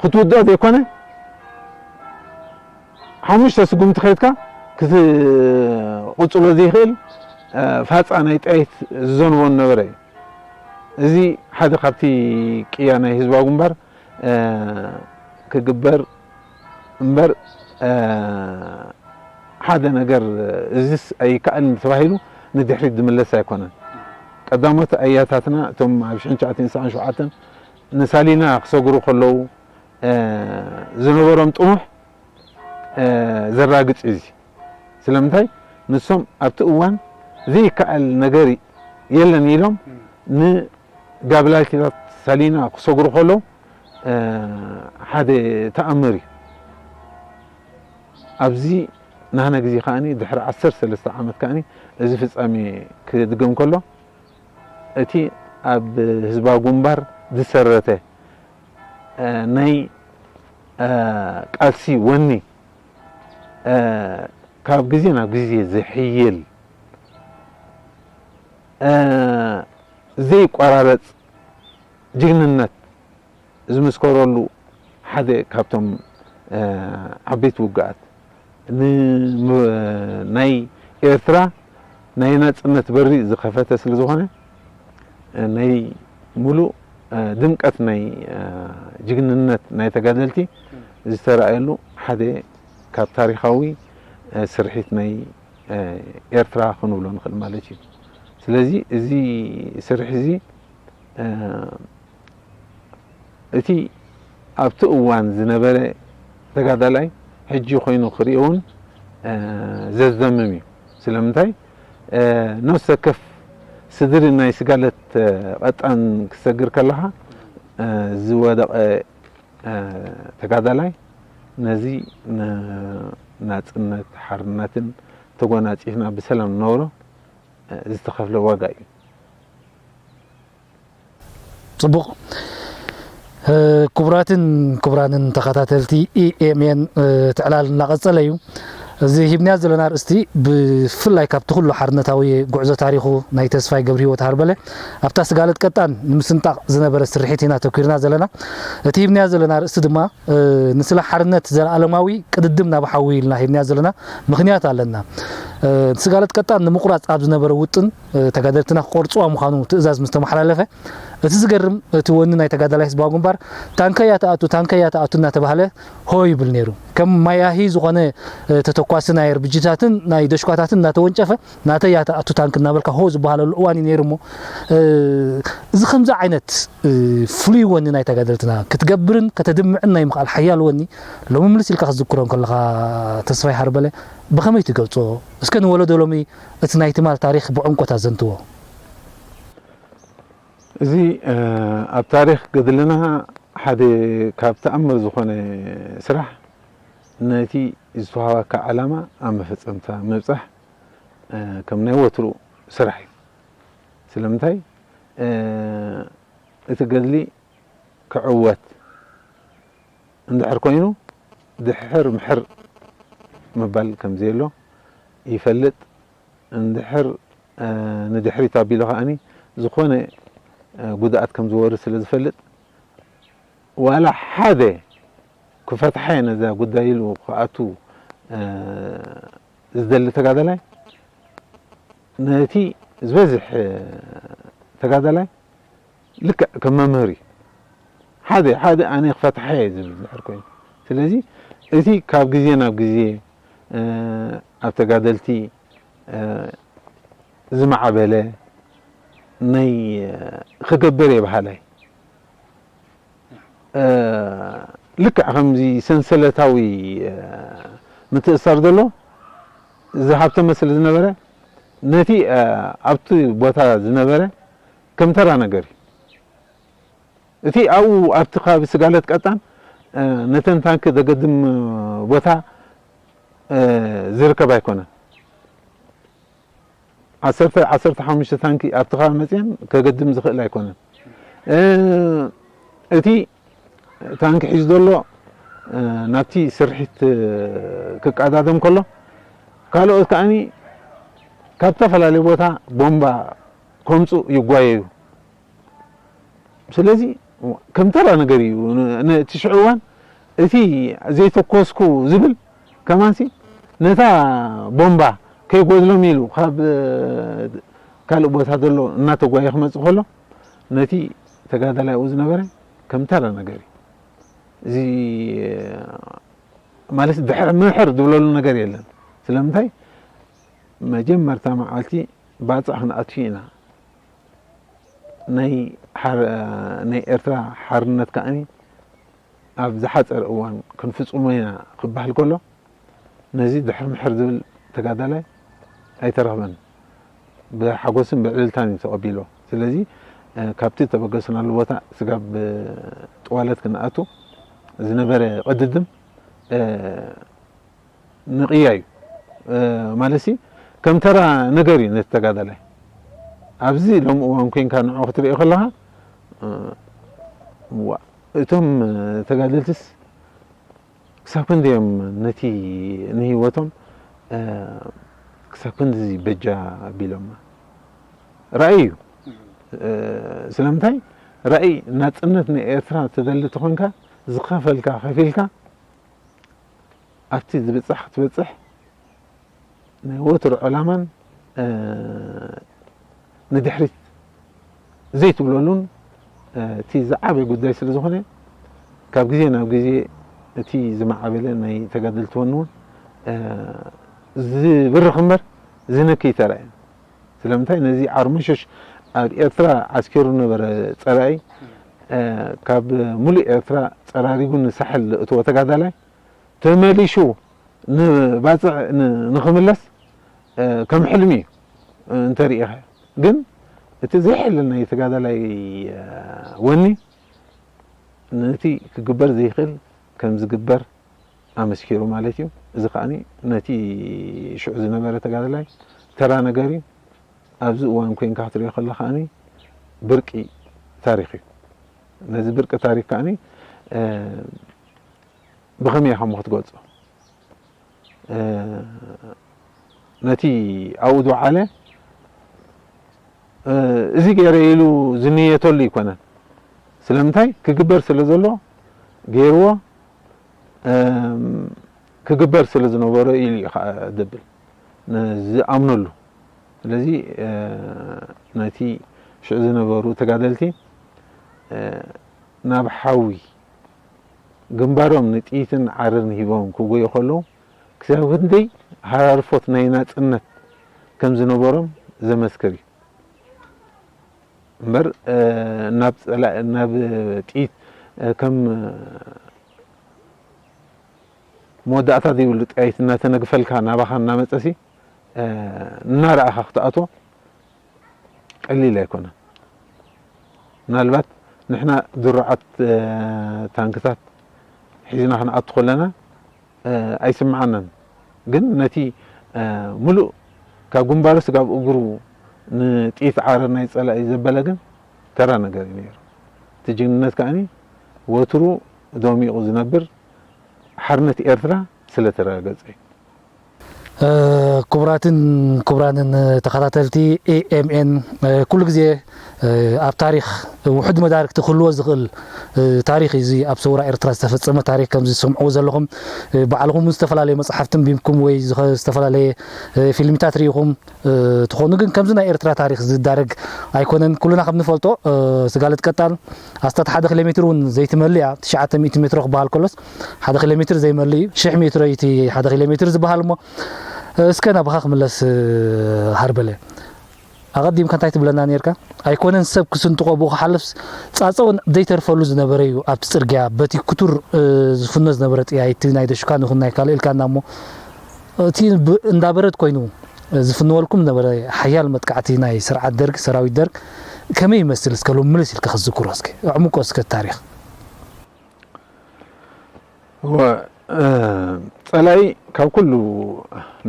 ክትውድኦ ዘይኮነ ሓሙሽተ ስጉምቲ ከይድካ ክትቕፅሎ ዘይኽእል ፋፃ ናይ ጥይት ዝዘንቦ ነበረ እዩ። እዚ ሓደ ካብቲ ቅያ ናይ ህዝባዊ ግንባር ክግበር እምበር ሓደ ነገር እዚስ ኣይከኣልን ተባሂሉ ንድሕሪት ዝምለስ ኣይኮነን። ቀዳሞት ኣያታትና እቶም ኣብ ሽሕን ትሽዓተ ሚእትን ሰብዓን ሸውዓተን ንሳሊና ክሰግሩ ከለዉ ዝነበሮም ጥሙሕ ዘራግጽ እዩ። ስለምንታይ ንሶም ኣብቲ እዋን ዘይከኣል ነገር የለን ኢሎም ንጋብላልኪታት ሳሊና ክሰግሩ ከለዉ ሓደ ተኣምር እዩ። ኣብዚ ናህና ግዜ ከዓኒ ድሕሪ ዓሰርተ ሰለስተ ዓመት ከዓኒ እዚ ፍጻሜ ክድገም ከሎ እቲ ኣብ ህዝባዊ ግንባር ዝሰረተ ናይ ቃልሲ ወኒ ካብ ግዜ ናብ ግዜ ዝሕይል ዘይቋራረፅ ጅግንነት ዝምስከረሉ ሓደ ካብቶም ዓበይቲ ውግኣት ናይ ኤርትራ ናይ ናጽነት በሪ ዝኸፈተ ስለ ዝኾነ፣ ናይ ሙሉእ ድምቀት ናይ ጅግንነት ናይ ተጋደልቲ ዝተረኣየሉ ሓደ ካብ ታሪኻዊ ስርሒት ናይ ኤርትራ ክንብሎ ንኽእል ማለት እዩ። ስለዚ እዚ ስርሒ እዚ እቲ ኣብቲ እዋን ዝነበረ ተጋዳላይ ሕጂ ኮይኑ ክርእዮ እውን ዘዝደምም እዩ። ስለምንታይ ነፍሲ ወከፍ ስድሪ ናይ ስጋለት ቀጣን ክትሰግር ከለኻ ዝወደቐ ተጋዳላይ ነዚ ናጽነት ሓርነትን ተጎናጺፍና ብሰላም ንነብሮ ዝተኸፍለ ዋጋ እዩ። ጽቡቕ። ክቡራትን ክቡራንን ተኸታተልቲ ኢኤምኤን፣ እቲ ዕላል እናቐጸለ እዩ። እዚ ሂብናዮ ዘለና ኣርእስቲ ብፍላይ ካብቲ ኩሉ ሓርነታዊ ጉዕዞ ታሪኹ ናይ ተስፋይ ገብረሂወት ሃርበለ ኣብታ ስጋለት ቀጣን ንምስንጣቕ ዝነበረ ስርሒት ኢና ተኲርና ዘለና። እቲ ሂብናዮ ዘለና ኣርእስቲ ድማ ንስለ ሓርነት ዘለኣለማዊ ቅድድም ናብ ሓዊ ኢልና ሂብናዮ ዘለና ምኽንያት ኣለና። ስጋለት ቀጣን ንምቑራጽ ኣብ ዝነበረ ውጥን ተጋደልትና ክቆርጽዋ ምዃኑ ትእዛዝ ምስ ተመሓላለፈ፣ እቲ ዝገርም እቲ ወኒ ናይ ተጋዳላይ ህዝባዊ ግንባር ታንከ እያ ትኣቱ፣ ታንከ እያ ትኣቱ እናተባህለ ሆ ይብል ነይሩ። ከም ማያሂ ዝኾነ ተተኳሲ ናይ ኣርብጂታትን ናይ ደሽኳታትን እናተወንጨፈ ናተይ እያ ትኣቱ ታንክ እናበልካ ሆ ዝበሃለሉ እዋን እዩ ነይሩ። እሞ እዚ ከምዚ ዓይነት ፍሉይ ወኒ ናይ ተጋደልትና ክትገብርን ከተድምዕን ናይ ምኽኣል ሓያል ወኒ ሎሚ ምልስ ኢልካ ክትዝክሮ እንከለኻ ተስፋይ ሃርበለ ብኸመይ ትገልጾ? እስከ ንወለዶ ሎሚ እቲ ናይ ትማል ታሪኽ ብዕምቆት ኣዘንትዎ። እዚ ኣብ ታሪኽ ገድልና ሓደ ካብ ተኣምር ዝኾነ ስራሕ ነቲ ዝተዋህበካ ዓላማ ኣብ መፈጸምታ ምብጻሕ ከም ናይ ወትሩ ስራሕ እዩ። ስለምንታይ እቲ ገድሊ ክዕወት እንድሕር ኮይኑ ድሕር ምሕር ምባል ከም ዘየሎ ይፈልጥ። እንድሕር ንድሕሪት ኣቢሉ ከኣኒ ዝኾነ ጉድኣት ከም ዝወርድ ስለ ዝፈልጥ ዋላ ሓደ ክፈትሓ እየ ነዛ ጉዳይ ኢሉ ክኣቱ ዝደሊ ተጋዳላይ ነቲ ዝበዝሕ ተጋዳላይ ልክዕ ከም መምህር እዩ። ሓደ ሓደ ኣነ ክፈትሓ እየ ዝብል ድሕር ኮይኑ ስለዚ እቲ ካብ ግዜ ናብ ግዜ ኣብ ተጋደልቲ ዝማዕበለ ናይ ክገብር እየ በሃላይ ልክዕ ከምዚ ሰንሰለታዊ ምትእሳር ዘሎ ዝሃብተመ ስለ ዝነበረ ነቲ ኣብቲ ቦታ ዝነበረ ከም ተራ ነገር እዩ። እቲ ኣብኡ ኣብቲ ከባቢ ስጋለት ቀጣን ነተን ታንኪ ዘገድም ቦታ ዝርከብ ኣይኮነን። ዓሰርተ ዓሰርተ ሓሙሽተ ታንኪ ኣብቲ ከባቢ መፅየን ከገድም ዝኽእል ኣይኮነን። እቲ ታንኪ ሒዙ ዘሎ ናብቲ ስርሒት ክቀዳደም ከሎ ካልኦት ከዓኒ ካብ ዝተፈላለዩ ቦታ ቦምባ ከምፁ ይጓየዩ። ስለዚ ከም ተራ ነገር እዩ። እቲ ሽዑ እዋን እቲ ዘይተኮስኩ ዝብል ከማንሲ ነታ ቦምባ ከይጎድሎም ኢሉ ካብ ካልእ ቦታ ዘሎ እናተጓየ ክመፅእ ከሎ ነቲ ተጋዳላይ ኣብኡ ዝነበረ ከም ተራ ነገር እዩ። እዚ ማለት ድሕር ምሕር ዝብለሉ ነገር የለን። ስለምንታይ መጀመርታ መዓልቲ ባፅዕ ክንኣቱ ኢና ናይ ኤርትራ ሓርነት ከዓኒ ኣብ ዝሓፀረ እዋን ክንፍፅሞ ኢና ክበሃል ከሎ ነዚ ድሕር ምሕር ዝብል ተጋዳላይ ኣይተረኽበን። ብሓጎስን ብዕልልታን እዩ ተቐቢልዎ። ስለዚ ካብቲ ዝተበገስናሉ ቦታ ስጋብ ጥዋለት ክንኣቱ ዝነበረ ቅድድም ንቕያ እዩ። ማለትሲ ከም ተራ ነገር እዩ ነቲ ተጋዳላይ። ኣብዚ ሎሚ እዋን ኮይንካ ንዑ ክትሪኦ ከለኻ እቶም ተጋደልትስ ክሳብ ክንደዮም ነቲ ንህይወቶም ክሳብ ክንድዚ በጃ ኣቢሎም ራእይ እዩ። ስለምንታይ ራእይ ናጽነት ናይ ኤርትራ ትደሊ ተኾንካ ዝኸፈልካ ከፊልካ ኣብቲ ዝብጻሕ ክትበጽሕ ናይ ወትሩ ዕላማን ንድሕሪት ዘይትብለሉን እቲ ዝዓበየ ጉዳይ ስለ ዝኾነ ካብ ግዜ ናብ ግዜ እቲ ዝማዕበለ ናይ ተጋደልቲ ወኒ እውን ዝብርኽ እምበር ዝንክይ ተራእየ። ስለምንታይ ነዚ ዓርሞሸሽ ኣብ ኤርትራ ዓስኪሩ ነበረ ጸላኢ ካብ ሙሉእ ኤርትራ ጸራሪጉ ንሳሕል እትዎ ተጋዳላይ ተመሊሹ ንባጽዕ ንኽምለስ ከም ሕልሚ እዩ እንተሪኢኻ። ግን እቲ ዘይሕለል ናይ ተጋዳላይ ወኒ ነቲ ክግበር ዘይኽእል ከም ዝግበር ኣመስኪሩ ማለት እዩ። እዚ ከኣ ነቲ ሽዑ ዝነበረ ተጋዳላይ ተራ ነገር እዩ። ኣብዚ እዋን ኮይንካ ክትሪኦ ከለኻ ከኣ ብርቂ ታሪኽ እዩ። ነዚ ብርቂ ታሪኽ ከኣ ብኸመይ ኢኻ እሞ ክትገልጾ? ነቲ ኣብኡ ዝወዓለ እዚ ገይረ ኢሉ ዝንየተሉ ኣይኮነን። ስለምንታይ ክግበር ስለ ዘሎ ገይርዎ ክግበር ስለ ዝነበሮ ኢሉ እዩ ከዓ ደብል ዝኣምነሉ። ስለዚ ነቲ ሽዑ ዝነበሩ ተጋደልቲ ናብ ሓዊ ግንባሮም ንጥይትን ዓረርን ሂቦም ክጎዩ ከለዉ ክሳብ ክንደይ ሃራርፎት ናይ ናጽነት ከም ዝነበሮም ዘመስክር እዩ። እምበር ናብ ጥይት ከም መወዳእታ ዘይብሉ ጥይት እናተነግፈልካ ናባኻ እናመጸሲ እናረኣኻ ክትኣትዎ ቀሊል ኣይኮነን። ምናልባት ንሕና ድሩዓት ታንክታት ሒዝና ክንኣቱ ከለና ኣይስምዓናን። ግን ነቲ ሙሉእ ካብ ግንባሩ ስጋብ እግሩ ንጥይት ዓረር ናይ ጸላኢ ዘበለ ግን ተራ ነገር እዩ ነይሩ። እቲ ጅግንነት ከኣኒ ወትሩ ደሚቑ ዝነብር ሓርነት ኤርትራ ስለ ተረጋገጸ እዩ። ክቡራትን ክቡራንን ተኸታተልቲ ኤኤምኤን ኩሉ ግዜ ኣብ ታሪኽ ውሑድ መዳርግቲ ክህልዎ ዝኽእል ታሪኽ እዩ። እዚ ኣብ ሰውራ ኤርትራ ዝተፈጸመ ታሪኽ ከምዚ ዝሰምዕዎ ዘለኹም ባዕልኹም ዝተፈላለዩ መጽሓፍቲ ኣንቢብኩም ወይ ዝተፈላለየ ፊልሚታት ርኢኹም ትኾኑ፣ ግን ከምዚ ናይ ኤርትራ ታሪኽ ዝዳረግ ኣይኮነን። ኩልና ከም ንፈልጦ ስጋለት ቀጣል ኣስታት ሓደ ኪሎ ሜትር እውን ዘይትመልእ እያ። ትሽዓተ ሚእቲ ሜትሮ ክበሃል ከሎስ ሓደ ኪሎ ሜትር ዘይመልእ እዩ። ሽሕ ሜትሮ እዩ እቲ ሓደ ኪሎ ሜትር ዝበሃል። እሞ እስከ ናብኻ ክምለስ ሃርበለ፣ ኣቐዲምካ እንታይ ትብለና ነርካ? ኣይኮነን ሰብ ክስንጥቆ ብኡ ክሓልፍስ ጻጸ እውን ዘይተርፈሉ ዝነበረ እዩ። ኣብቲ ጽርግያ በቲ ክቱር ዝፍኖ ዝነበረ ጥያይቲ ናይ ደሹካን ይኹን ናይ ካልእ ኢልካና እሞ እቲ እንዳበረድ ኮይኑ ዝፍንወልኩም ነበረ ሓያል መጥቃዕቲ ናይ ስርዓት ደርግ፣ ሰራዊት ደርግ ከመይ ይመስል? እስከ ሎም ምልስ ኢልካ ክትዝክሮ እስከ ኣዕምቆ እስከ ታሪኽ። እወ ጸላኢ ካብ ኩሉ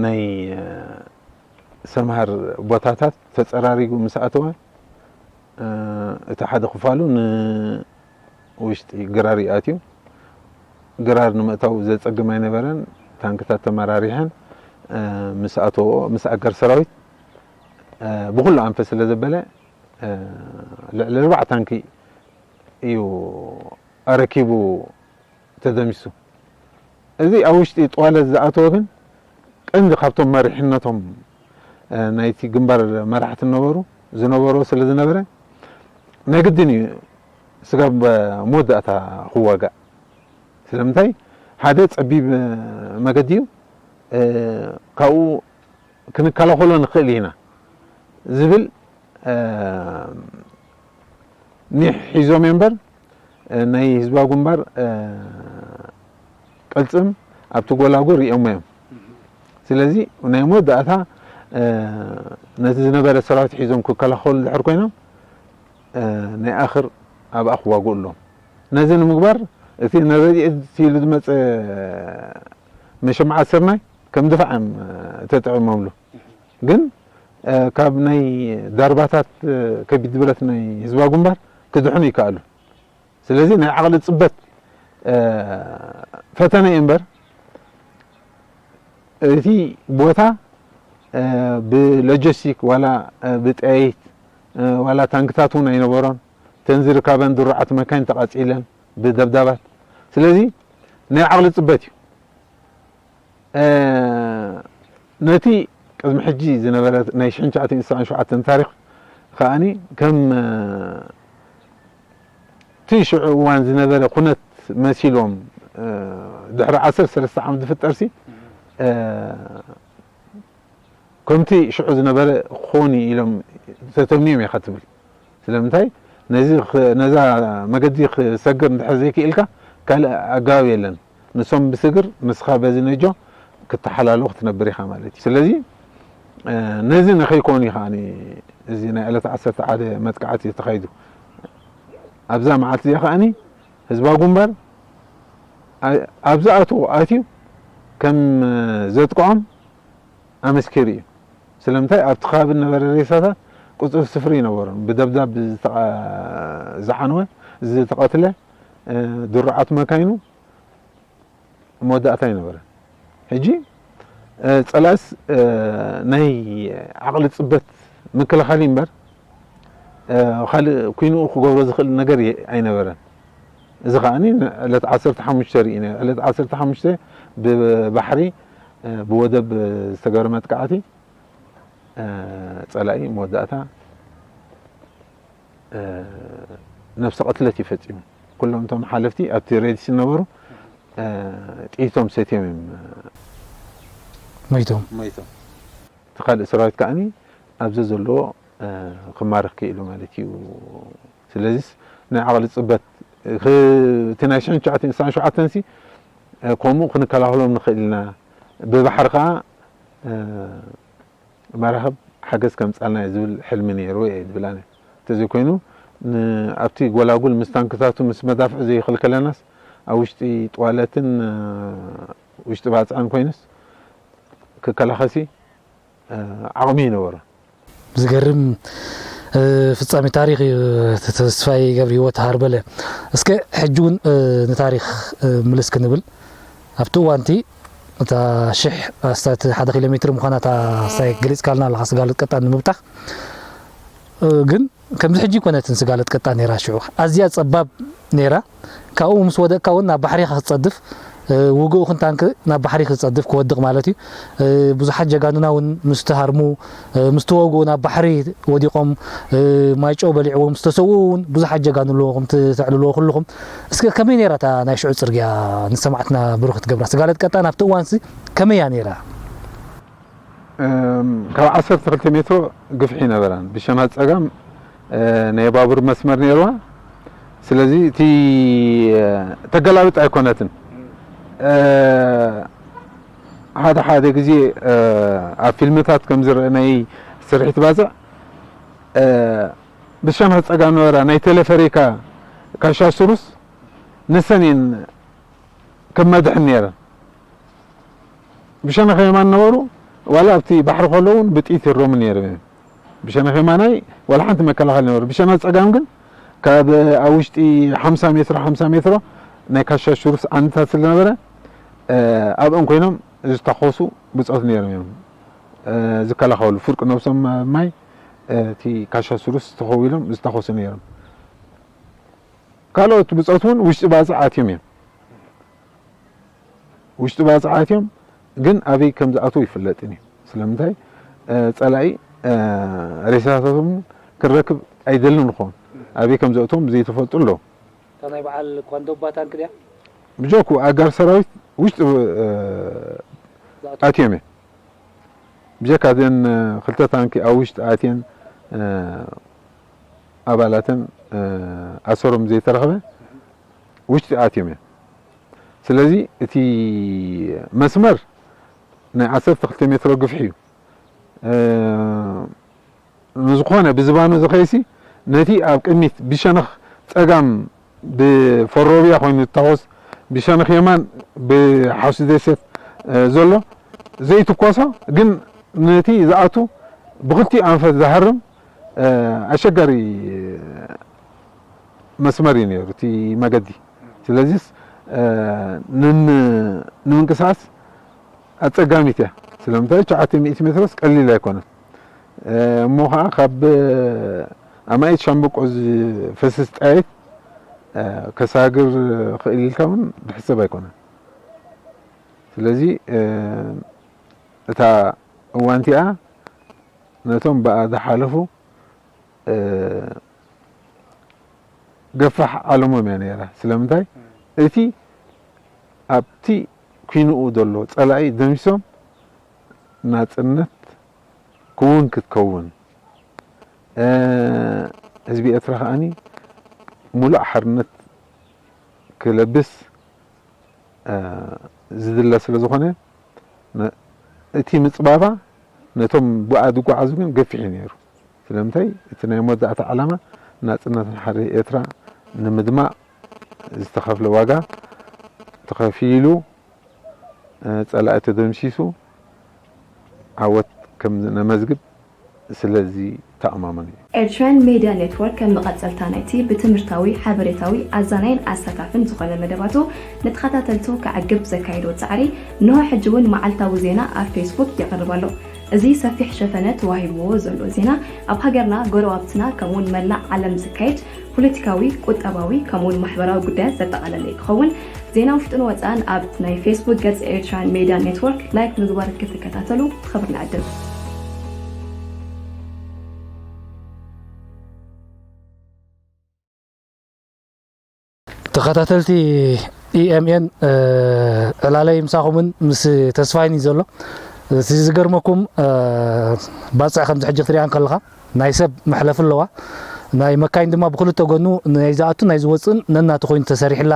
ናይ ሰምሃር ቦታታት ተጸራሪጉ ምስ ኣተወ እቲ ሓደ ክፋሉ ንውሽጢ ግራር ይኣትዩ። ግራር ንምእታው ዘጸግም ኣይነበረን። ታንክታት ተመራሪሐን ምስ ኣተዎ ምስ ኣጋር ሰራዊት ብኩሉ ኣንፈት ስለ ዘበለ ልዕሊ ኣርባዓ ታንኪ እዩ ኣረኪቡ ተደምሲሱ። እዚ ኣብ ውሽጢ ጠዋለት ዝኣተወ ግን ቀንዲ ካብቶም መሪሕነቶም ናይቲ ግንባር መራሕቲ ነበሩ ዝነበሩ ስለ ዝነበረ ናይ ግድን እዩ ስጋብ መወዳእታ ክዋጋእ። ስለምንታይ ሓደ ጸቢብ መገዲ እዩ። ካብኡ ክንከላኸሎ ንኽእል ኢና ዝብል ኒሕ ሒዞም እዮም እምበር ናይ ህዝባዊ ግንባር ቅልጽም ኣብቲ ጎላጉል ሪኦሞ እዮም። ስለዚ ናይ መወዳእታ ነቲ ዝነበረ ሰራዊት ሒዞም ክከላኸሉ ድሕር ኮይኖም ናይ ኣኽር ኣብኣ ክዋግኡ ኣለዎም። ነዚ ንምግባር እቲ ንረድኤት ኢሉ ዝመፀ መሸማዓ ስርናይ ከም ድፋዕ እዮም ተጠቒሞምሉ። ግን ካብ ናይ ዳርባታት ከቢድ ብረት ናይ ህዝባዊ ግንባር ክድሕኑ ይከኣሉ። ስለዚ ናይ ዓቕሊ ፅበት ፈተነ እዩ እምበር እቲ ቦታ ብሎጂስቲክ ዋላ ብጠያይት ዋላ ታንክታት እውን ኣይነበሮን። እቲ እተን ዝርከበን ድሩዓት መካይን ተቓጺለን ብደብዳባት። ስለዚ ናይ ዓቕሊ ጽበት እዩ። እ፣ ነቲ ቅድሚ ሕጂ ዝነበረ ናይ ሽሕን ትሽዓተን ዕስራን ሸውዓተን ታሪኽ ከኣኒ ከም፣ እ፣ እቲ ሽዑ እዋን ዝነበረ ኩነት መሲሎም፣ እ፣ ድሕሪ ዓሰርተ ሰለስተ ዓመት ዝፍጠርሲ፣ እ፣ ከምቲ ሽዑ ዝነበረ ክኾን እዩ ኢሎም ተተምንዮም ኢኻ ትብል። ስለምንታይ? ነዚ ኽ-፣ ነዛ መገዲ ክሰግር እንድሕር ዘይክኢልካ ካልእ ኣገባብ የለን። ንሶም ብስግር ንስኻ በዚ ነጆ ክትተሓላሎ ክትነብር ኢኻ ማለት እዩ። ስለዚ፣ እ፣ ነዚ ንኸይኮኑ እዩ ከኣኒ እዚ ናይ ዕለት ዓሰርተ ሓደ መጥቃዕቲ ተኻይዱ። ኣብዛ መዓልቲ እዚኣ ከኣኒ ህዝባዊ ግንባር ኣ-፣ ኣብ ዝኣትዎ ኣትዩ ከም ዘጥቅዖም ኣመስኪሩ እዩ። ስለምንታይ? ኣብቲ ከባቢ ዝነበረ ሬሳታት ቁጽሪ ስፍሪ ኣይነበሮን። ብደብዳብ ዝተቐ-፣ ዝዓነወ፣ ዝተቐትለ፣ እ፣ ድሩዓት መካይኑ መወዳእታ ኣይነበረን። ሕጂ፣ እ፣ ጸላእስ፣ እ፣ ናይ ዓቕሊ ጽበት ምክልኻል እዩ እምበር፣ እ፣ ካልእ ኩይንኡ ክገብሮ ዝኽእል ነገር የ-፣ ኣይነበረን። እዚ ከኣኒ ዕለት ዓሰርተ ሓሙሽተ ርኢና። ዕለት ዓሰርተ ሓሙሽተ ብባሕሪ፣ እ፣ ብወደብ ዝተገበረ መጥቃዕቲ፣ እ፣ ጸላኢ መወዳእታ፣ እ፣ ነብሰ ቅትለት እዩ ፈጺሙ። ኩሎም እቶም ሓለፍቲ ኣብቲ ሬድሲ ዝነበሩ፣ እ፣ ጥይቶም ሰትዮም እዮም፣ እ፣ ሞይቶም። ሞይቶም። እቲ ካልእ ሰራዊት ከኣኒ ኣብዚ ዘለዎ፣ እ፣ ክማርኽ ክኢሉ ማለት እዩ። ስለዚስ ናይ ዓቕሊ ጽበት፣ እ፣ ክ-፣ እቲ ናይ ሽሕን ትሽዓተን ዕስራን ሸውዓተን ሲ፣ እ፣ ከምኡ ክንከላኸሎም ንኽእል ኢና። ብባሕሪ ከኣ፣ እ፣ መራኽብ ሓገዝ ከምጻልና እዩ ዝብል ሕልሚ ነይሩ እየ ዝብል ኣነ። እንተዘይኮይኑ፣ ን-፣ ኣብቲ ጎላጉል ምስ ታንክታቱ ምስ መዳፍዕ ዘይኽልከለናስ፣ ኣብ ውሽጢ ጥዋለትን፣ እ፣ ውሽጢ ባጽዕን ኮይኑስ ክከላኸሲ፣ እ፣ ዓቕሚ ይነበሮ። ዝገርም፣ እ፣ ፍጻሜ ታሪኽ እዩ። ተስፋይ ገብረህይወት ሃርበለ። እስከ ሕጂ እውን፣ እ፣ ንታሪኽ፣ እ፣ ምልስ ክንብል፣ ኣብቲ እዋንቲ እታ ሽሕ ኣስታት ሓደ ኪሎ ሜትር ምዃና እታ ሳይ ገሊጽካልና ኣለኻ፣ ስጋለት ቀጣን ንምብታኽ። እ፣ ግን ከምዚ ሕጂ ኣይኮነትን ስጋለት ቀጣን ነይራ። ሽዑ ኣዝያ ጸባብ ነይራ። ካብኡ ምስ ወደቕካ እውን ናብ ባሕሪ ኢኻ ክትጸድፍ፣ እ፣ ውግእ ይኹን ታንክ ናብ ባሕሪ ክትጸድፍ ክወድቕ ማለት እዩ። እ፣ ብዙሓት ጀጋኑና እውን ምስ ተሃርሙ፣ እ፣ ምስ ተወግኡ ናብ ባሕሪ ወዲቖም፣ እ፣ ማይጨው በሊዕዎም ዝተሰውኡ እውን ብዙሓት ጀጋኑ ኣለዉ፣ ከምቲ ተዕልልዎ ኩልኹም። እስከ ከመይ ነይራ እታ ናይ ሽዑ ጽርግያ ንሰማዕትና ብሩህ ክትገብራ? ስጋለት ቀጣን ኣብቲ እዋንሲ ከመይ እያ ነይራ? እም፣ ካብ ዓሰርተ ክልተ ሜትሮ ግፍሒ ነበራን። ብሸነኽ ጸጋም፣ እ፣ ናይ ባቡር መስመር ነይርዋ። ስለዚ እቲ፣ እ፣ ተገላብጥ ኣይኮነትን። እ፣ ሓደ ሓደ ግዜ፣ እ፣ ኣብ ፊልምታት ከም ዝረአ ናይ ስርሒት ባጽዕ፣ እ፣ ብሸነኽ ጸጋም ነበራ ናይ ቴሌፈሪካ ካሻ ስሩስ ንሰን እየን ከም መድሕን ነይረን። ብሸነኽ የማን ነበሩ፣ ዋላ ኣብቲ ባሕሪ ከለዉ እውን ብጥይት ይረሙ ነይሮም እዮም። ብሸነኽ የማናይ ዋላ ሓንቲ መከላኸሊ ነበሩ። ብሸነኽ ጸጋም ግን ካብ ኣብ ውሽጢ ሓምሳ ሜትሮ፣ ሓምሳ ሜትሮ ናይ ካሻ ሽሩስ ዓንድታት ስለ ነበረ፣ እ፣ ኣብኦም ኮይኖም ዝተኾሱ ብጾት ነይሮም እዮም፣ እ፣ ዝከላኸሉ። ፍርቂ ነብሶም ኣብ ማይ፣ እ፣ እቲ ካሻ ሽሩስ ተኸዊሎም ዝተኾሱ ነይሮም። ካልኦት ብጾት እውን ውሽጢ ባጽዕ ኣትዮም እዮም። ውሽጢ ባጽዕ ኣትዮም ግን ኣበይ ከም ዝኣትዉ ኣይፍለጥን እዩ። ስለምንታይ? እ፣ ጸላኢ፣ እ፣ ሬሳታቶም ክረክብ ኣይደልን ይኸውን። ኣበይ ከም ዘእትዎም ዘይተፈልጡ ኣለዉ። እታ ናይ በዓል ኳንዶባ ታንክ ድያ? ብጀኩ ኣጋር ሰራዊት ውሽጢ፣ እ፣ ዝኣትዉ? ኣትዮም እዮም። ብጀካ እዘን፣ እ፣ ክልተ ታንኪ ኣብ ውሽጢ ኣትየን፣ እ፣ ኣባላተን፣ እ፣ ኣሰሮም ዘይተረኽበ ውሽጢ ኣትዮም እዮም። ስለዚ እቲ መስመር ናይ ዓሰርተ ክልተ ሜትሮ ግፍሒ እዩ። እ፣ ንዝኾነ ብዝባኑ ዝኸይሲ ነቲ ኣብ ቅድሚት ብሸነኽ ጸጋም ብፈሮብያ ኮይኑ ዝታኾስ፣ ብሸነኽ የማን ብሓውሲ ደሴት፣ እ፣ ዘሎ ዘይትኮሶ፣ ግን ነቲ ዝኣቱ ብኽልቲኡ ኣንፈት ዝሃርም፣ እ፣ ኣሸጋሪ መስመር እዩ ነይሩ እቲ መገዲ። ስለዚስ፣ እ፣ ንን-፣ ንምንቅስቓስ ኣጸጋሚት እያ። ስለምንታይ? ትሽዓተ ሚእቲ ሜትሮስ ቀሊል ኣይኮነን። እ፣ እሞ ኸዓ ካብ ኣማኢት ሻምበቆ ዝፈስስ ጣየት ከሳግር ክእል ኢልካ እውን ዝሕሰብ ኣይኮነን። ስለዚ እታ እዋን እቲኣ ነቶም ብኣ ዝሓለፉ ገፋሕ ዓለሞም እያ ነይራ። ስለምንታይ እቲ ኣብቲ ኲንኡ ዘሎ ጸላኢ ደምሲሶም ናጽነት ክውን ክትከውን ህዝቢ ኤርትራ ከዓኒ ሙሉእ ሓርነት ክለብስ ዝድለ ስለ ዝኾነ እቲ ምጽባባ ነቶም ብኣ ዝጓዓዙ ግን ገፊሕ እዩ ነይሩ። ስለምንታይ እቲ ናይ መወዳእታ ዓላማ ናጽነትን ሓሪ ኤርትራ ንምድማቕ ዝተኸፍለ ዋጋ ተኸፊሉ ጸላኢ ተደምሲሱ ዓወት ከም ነመዝግብ ስለዚ ተኣማመን እዩ። ኤርትራን ሜድያ ኔትወርክ ከም መቐጸልታ ናይቲ ብትምህርታዊ፣ ሓበሬታዊ፣ ኣዛናይን ኣሳታፍን ዝኾነ መደባቱ ንተኸታተልቱ ከዕግብ ዘካየዶ ጻዕሪ እንሆ ሕጂ እውን መዓልታዊ ዜና ኣብ ፌስቡክ የቕርብ ኣሎ። እዚ ሰፊሕ ሸፈነ ተዋሂብዎ ዘሎ ዜና ኣብ ሃገርና፣ ጎረባብትና ከምኡውን መላእ ዓለም ዝካየድ ፖለቲካዊ፣ ቁጠባዊ ከምኡውን ማሕበራዊ ጉዳያት ዘጠቓለለ ክኸውን ዜና ውሽጥን ወፃእን ኣብ ናይ ፌስቡክ ገፅ ኤርትራን ሜድያ ኔትወርክ ላይክ ምግባር ክትከታተሉ ብኽብሪ ንዕድም። ተኸታተልቲ ኢኤምኤን ዕላለይ ምሳኹምን ምስ ተስፋይን እዩ ዘሎ። እቲ ዝገርመኩም ባፅዕ ከምዚ ሕጂ ክትሪኣ እንከለኻ ናይ ሰብ መሕለፊ ኣለዋ። ናይ መካይን ድማ ብክልተ ጎኑ ናይ ዝኣቱን ናይ ዝወፅእን ነናቱ ኮይኑ ተሰሪሕላ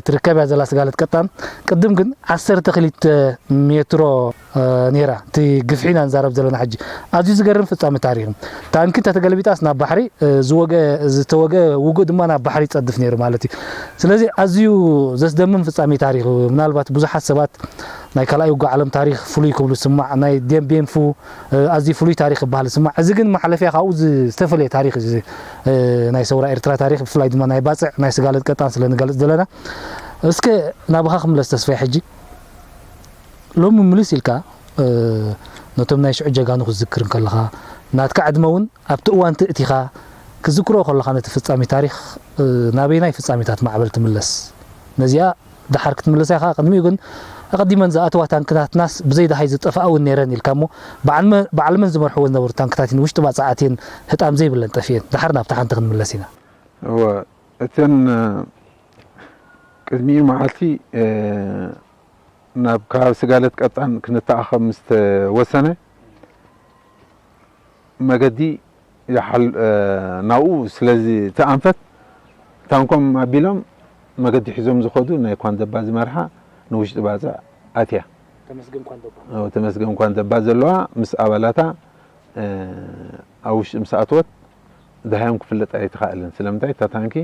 ትርከብ እያ ዘላ ስጋለት ቀጣን። ቅድም ግን ዓሰርተ ክልተ ሜትሮ ነይራ እቲ ግፍዒ ኢና ንዛረብ ዘለና ሕጂ። ኣዝዩ ዝገርም ፍጻሜ ታሪኽ። ታንኪ እንተተገለቢጣስ ናብ ባሕሪ ዝተወገ ዝተወገ ውጉእ ድማ ናብ ባሕሪ ይጸድፍ ነይሩ ማለት እዩ። ስለዚ ኣዝዩ ዘስደምም ፍጻሜ ታሪኽ ምናልባት ብዙሓት ሰባት ናይ ካልኣይ ውግእ ዓለም ታሪኽ ፍሉይ ክብሉ ዝስማዕ፣ ናይ ዴምቤንፉ ኣዝዩ ፍሉይ ታሪኽ ክበሃል ዝስማዕ፣ እዚ ግን ማሕለፍያ ካብኡ ዝተፈለየ ታሪኽ እዩ። ናይ ሰውራ ኤርትራ ታሪኽ ብፍላይ ድማ ናይ ባጽዕ ናይ ስጋለት ቀጣን ስለ ንገልጽ ዘለና እስከ ናብኻ ክምለስ ተስፋይ ሕጂ ሎሚ ምልስ ኢልካ ነቶም ናይ ሽዑ ጀጋኑ ክትዝክር እንከለኻ ናትካ ዕድመ እውን ኣብቲ እዋን ትእቲኻ ክዝክሮ ከለኻ ነቲ ፍጻሜ ታሪኽ ናበይናይ ፍጻሜታት ማዕበል ትምለስ ነዚኣ ደሓር ክትምለሳ ኢኻ። ቅድሚኡ ግን ኣቐዲመን ዝኣተዋ ታንክታትናስ ብዘይ ደሃይ ዝጠፍኣ እውን ነይረን ኢልካ እሞ በዓል መን ዝመርሕዎ ዝነበሩ ታንክታት እየን ውሽጢ ባጽዕ ኣትየን ህጣም ዘይብለን ጠፊኤን። ደሓር ናብታ ሓንቲ ክንምለስ ኢና። እወ እተን ቅድሚኡ መዓልቲ ናብ ከባቢ ስጋለት ቀጣን ክንተኣኸብ ምስ ተወሰነ መገዲ ናብኡ ስለ ዝተኣንፈት ታንኮም ኣቢሎም መገዲ ሒዞም ዝኸዱ ናይ ኳንደባ ዝመርሓ ንውሽጢ ባጽዕ ኣትያ። ተመስገን ኳንደባ ዘለዋ ምስ ኣባላታ ኣብ ውሽጢ ምስ ኣትወት ደሃዮም ክፍለጥ ኣይተኻእለን። ስለምንታይ እታ ታንኪ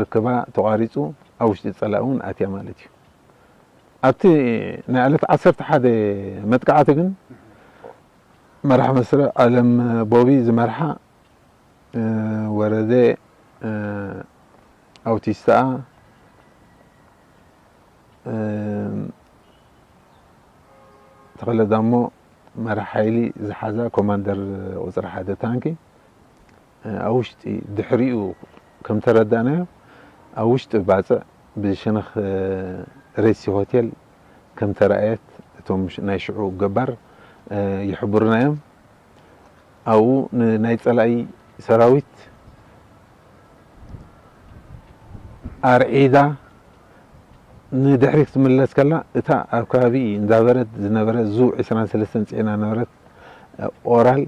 ርክባ ተቋሪፁ ኣብ ውሽጢ ፀላኢ እውን ኣትያ ማለት እዩ። ኣብቲ ናይ ዕለት ዓሰርተ ሓደ መጥቃዕቲ ግን መራሕ መስርዕ ኣለም ቦቢ ዝመርሓ ወረደ ኣውቲስታኣ ተኸለ ዳሞ መራሕ ሓይሊ ዝሓዛ ኮማንደር ቁፅሪ ሓደ ታንኪ ኣብ ውሽጢ ድሕሪኡ ከም ተረዳእናዮ ኣብ ውሽጢ ባፅዕ ብሸነኽ ሬሲ ሆቴል ከም ተረኣየት እቶም ናይ ሽዑ ገባር ይሕብሩና እዮም። ኣብኡ ንናይ ፀላኢ ሰራዊት ኣርዒዳ ንድሕሪት ክትምለስ ከላ እታ ኣብ ከባቢ እንዳበረት ዝነበረ ዙ ዕስራን ሰለስተን ፅዒና ነበረት ኦራል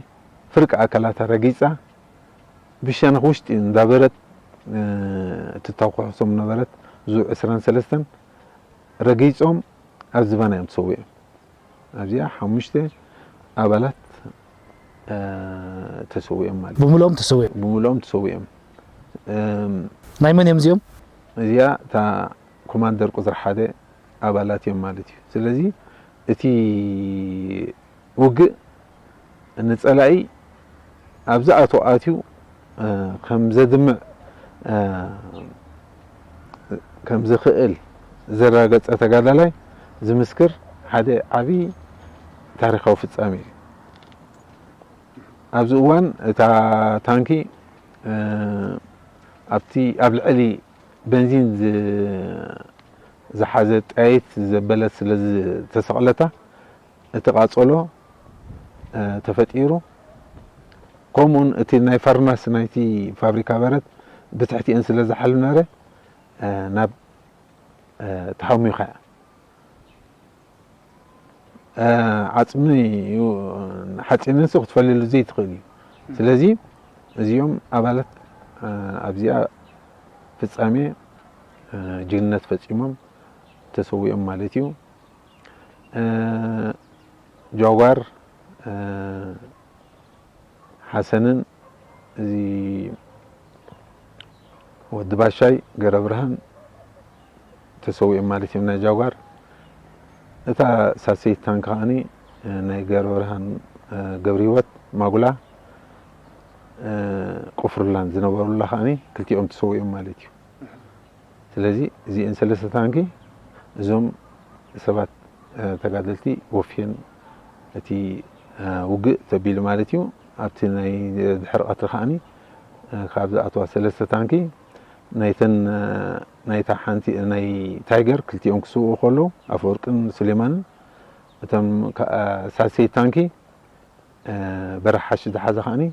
ፍርቂ ኣካላታ ረጊፃ ብሸነኽ ውሽጢ እንዳበረት ትተኳሕሶም ነበረት ዙ ዕስራን ሰለስተን ረጊፆም ኣብ ዝባና እዮም ተሰዊኦም። ኣብዚኣ ሓሙሽተ ኣባላት ተሰዊኦም ማለት እዩ። ብምልኦም ተሰዊኦም። ብምልኦም ተሰዊኦም። ናይ መን እዮም እዚኦም? እዚኣ እታ ኮማንደር ቁፅሪ ሓደ ኣባላት እዮም ማለት እዩ። ስለዚ እቲ ውግእ ንፀላኢ ኣብ ዝኣቶ ኣትዩ ከም ዘድምዕ ከም ዝኽእል ዘረጋገፀ ተጋዳላይ ዝምስክር ሓደ ዓብዪ ታሪኻዊ ፍጻሜ እዩ። ኣብዚ እዋን እታ ታንኪ ኣብቲ ኣብ ልዕሊ ቤንዚን ዝሓዘ ጠያይት ዘበለት ስለ ዝተሰቕለታ እቲ ቃጸሎ ተፈጢሩ፣ ከምኡውን እቲ ናይ ፈርናስ ናይቲ ፋብሪካ በረድ ብትሕቲኤን ስለ ዝሓልፍ ነበረ ናብ ተሓሚኻ እያ። ዓፅሚ ሓፂንንስ ክትፈልየሉ ዘይትኽእል እዩ። ስለዚ እዚኦም ኣባላት ኣብዚኣ ፍፃሜ ጅግንነት ፈፂሞም ተሰዊኦም ማለት እዩ። ጃጓር ሓሰንን እዚ ወዲ ባሻይ ገረብርሃን ተሰዊኦም ማለት እዮም ናይ ጃጓር። እታ ሳልሰይቲ ታንኪ ከዓኒ ናይ ገረብርሃን ገብረህይወት ማጉላ ቁፍርላን ዝነበሩላ ከዓኒ ክልቲኦም ተሰዊኦም ማለት እዩ። ስለዚ እዚኤን ሰለስተ ታንኪ እዞም ሰባት ተጋደልቲ ወፍየን እቲ ውግእ ተቢሉ ማለት እዩ። ኣብቲ ናይ ድሕሪ ቀትሪ ከዓኒ ካብ ዝኣተዋ ሰለስተ ታንኪ ናይተን ናይታ ሓንቲ ናይ ታይገር ክልቲኦም ክስውኡ ከለዉ ኣፈወርቅን ሱሌማንን እቶም ሳልሰይቲ ታንኪ በራሕ ሓሽ ዝሓዘ ከዓኒ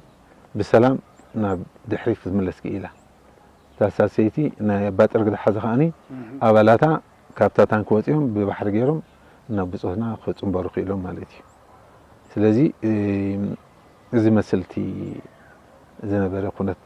ብሰላም ናብ ድሕሪት ክትምለስ ክኢላ። እታ ሳልሰይቲ ናይ ኣባጥርግ ዝሓዘ ከዓኒ ኣባላታ ካብታ ታንኪ ወፂኦም ብባሕሪ ገይሮም ናብ ብፆትና ክፅንበሩ ክኢሎም ማለት እዩ። ስለዚ እዚ መስልቲ ዝነበረ ኩነት